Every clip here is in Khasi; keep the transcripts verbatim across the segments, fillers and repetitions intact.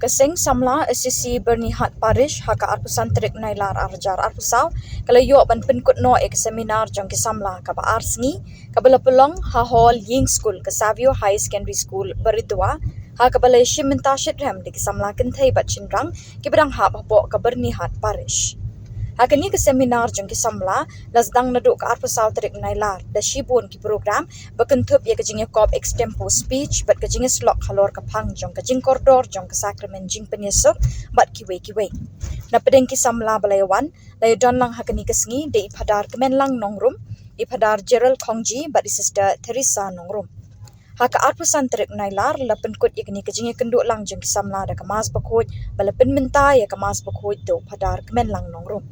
Ka Seng Samla S C C Byrnihat Parish ha ka arphew san tarik Nailar arhajar arphew saw ka la ïoh ban pynkut noh ïa ka seminar jong ki samla kaba ar sngi, kaba la pynlong ha Hall Ïing Skul ka Savio High Secondary School, Baridua, ha kaba la ïashim bynta shitrhem da ki samla kynthei bad shynrang kiba dang hap hapoh ka Byrnihat Parish. Ha kane ka seminar jong ki samla la sdang naduh ka arphew saw tarik Nailar da shibun ki program ba kynthup ïa ka jingïakop extempore speech bad ka jingïasyllok halor ka phang jong ka jingkordor jong ka Sakramen Jingpynïasuk bad kiwei kiwei. Na pdeng ki samla ba la ïawan, la ïadon lang ha kane ka sngi da i Phadar Kmenlang Nongrum, i Phadar Gerald Khongji bad i Sister Theresa Nongrum. Ha ka arphew san tarik Nailar la pynkut ïa kane ka jingïakynduh lang jong ki samla da ka Mass Bakhuid ba la pynmynta ïa ka Mass Bakhuid da u Phadar Kmenlang Nongrum.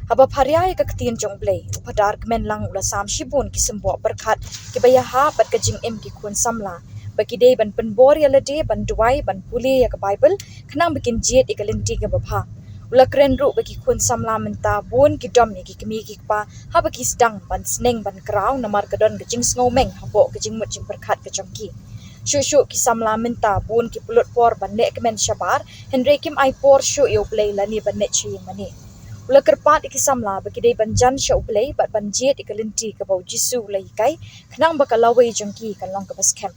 Haba pharia ïa ka ktien jong U Blei, u Phadar Kmenlang u la sam shibun ki symboh pyrkhat kiba ïahap bad ka jingim ki khun samla ba ki dei ban pynbor ïa lade, ban duwai, ban pule ïa ka Baibl khnang ba kin jied ïa ka lynti kaba bha. U la kren ruh ba ki khun samla mynta bun ki dom ïa ki kmie ki kpa haba ki sdang ban sneng ban kraw namar ka don ka jingsngewmeng hapoh ka jingmut jingpyrkhat ka jong ki. Shuh shuh ki samla mynta bun ki pynlut por ban leh kmen shabar, hynrei kim ai por shuh ïa U Blei lane ban leit sha ïingmane. U la kyrpad ïa ki samla ba ki dei ban jan sha U Blei bad ban jied ïa ka lynti kaba U Jisu u la hikai khnang ba ka lawei jong ki kan long kaba skhem.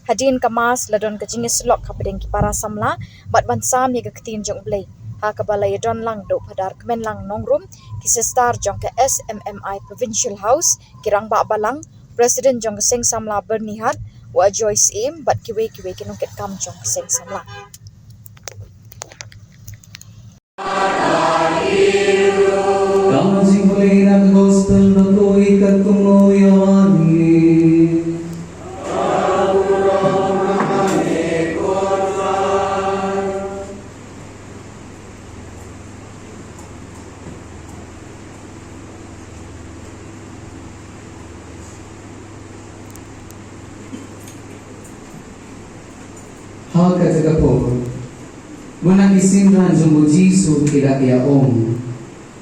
Hadien ka Mass la don ka jingïasyllok hapdeng ki para samla bad ban sam ïa ka ktien jong U Blei, ha kaba la ïadon lang da u Phadar Kmenlang Nongrum, ki sister jong ka S M M I Provincial House, ki rangbah balang, President jong ka Seng Samla Byrnihat, u Ajoy Syiem, bad kiwei kiwei ki nongkitkam jong ka Seng Samla. Ka jingpule na ka gospel ba kawei katkum u Ïoannis. Ha kata ka por, mynta ki synran jong u Jisu ki la ïa ong,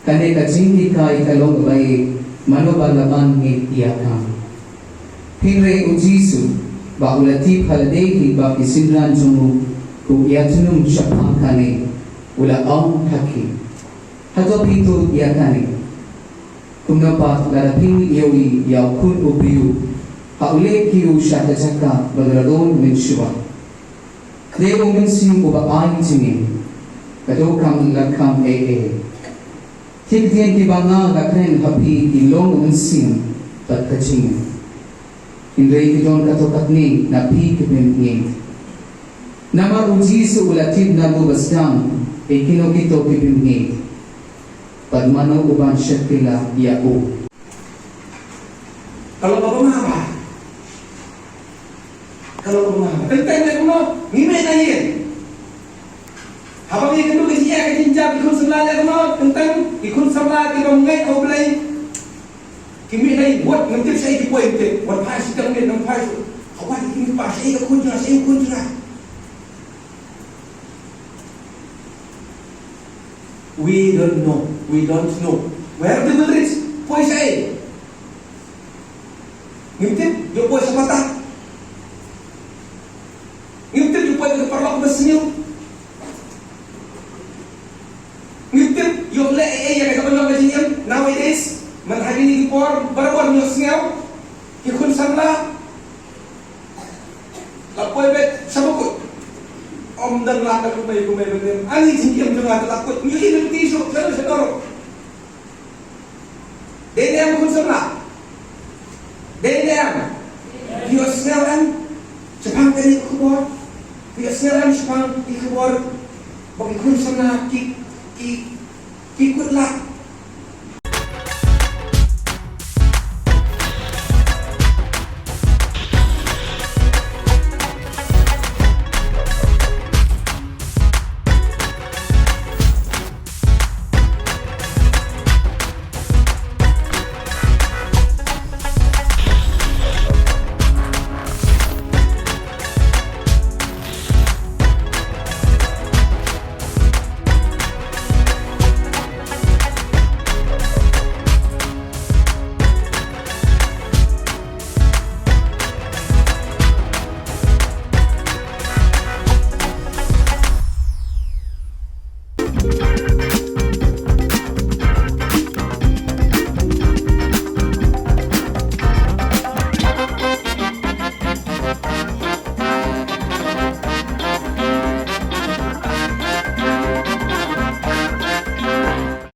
kane ka jinghikai ka long kaba ïeit, mano ba la ban ngeit ïa ka? Hynrei u Jisu, ba u la tip ha lade hi ba ki synran jong u ki ïatynung shaphang kane, u la ong ha ki, hato phi tuid ïa kane? Kumno pat lada phin ïohi ïa u Khun u briew ha u leh kiew sha ka jaka ba la don mynshuwa. Dei u Mynsiem uba ai jingim, ka donkam la kham ei ei. Ki ktien kiba nga la kren ha phi ki long u mynsiem bad ka jingim. Hynrei ki don katto katne na phi ki bym ngeit. Namar u Jisu u la tip naduh ba sdang ïa kino kito ki bym ngeit, bad mano uban shakila ïa u. Ka long kaba nga ba. Ka long kaba nga ba. Teng teng leh kumno, ngi mih na ïing. Haba ngi kynduh ka jingeh ka jingjam, ki khun samla leh kumno, teng teng ki khun samla kiba ngeit ha U Blei. Ki mih na ïing, wat ngim tip shaei ki poi, ngim tip. Wat phai shi tang miet, ngim phai shi. Ka wan ki mih, phai shaei ka khun jong nga, shaei u khun jong nga. We don't know. We don't know where they will reach. Poi shaei? Ngim tip, ïoh poi sha pata. Ngim tip, ïoh poi ka paralok ba sniew. Ngim tip, ïoh leh ei ei ïa ka jingpynlong ka jingim. Nowadays, man ha kine ki por, barabor ngi ïohsngew, ki khun samla la poi beit sha bakut. Ym don la ka kumei kumei ba ym. Ani jingim jong nga la kut. Ngi ïohi lynti shuh, sha sha dor. Dei ne em khun samla? Dei ne em? Phi ïohsngew em shaphang kane ka khubor? Phi ïohsngew em shaphang ki khubor ba ki khun samla ki, ki, ki kut lah?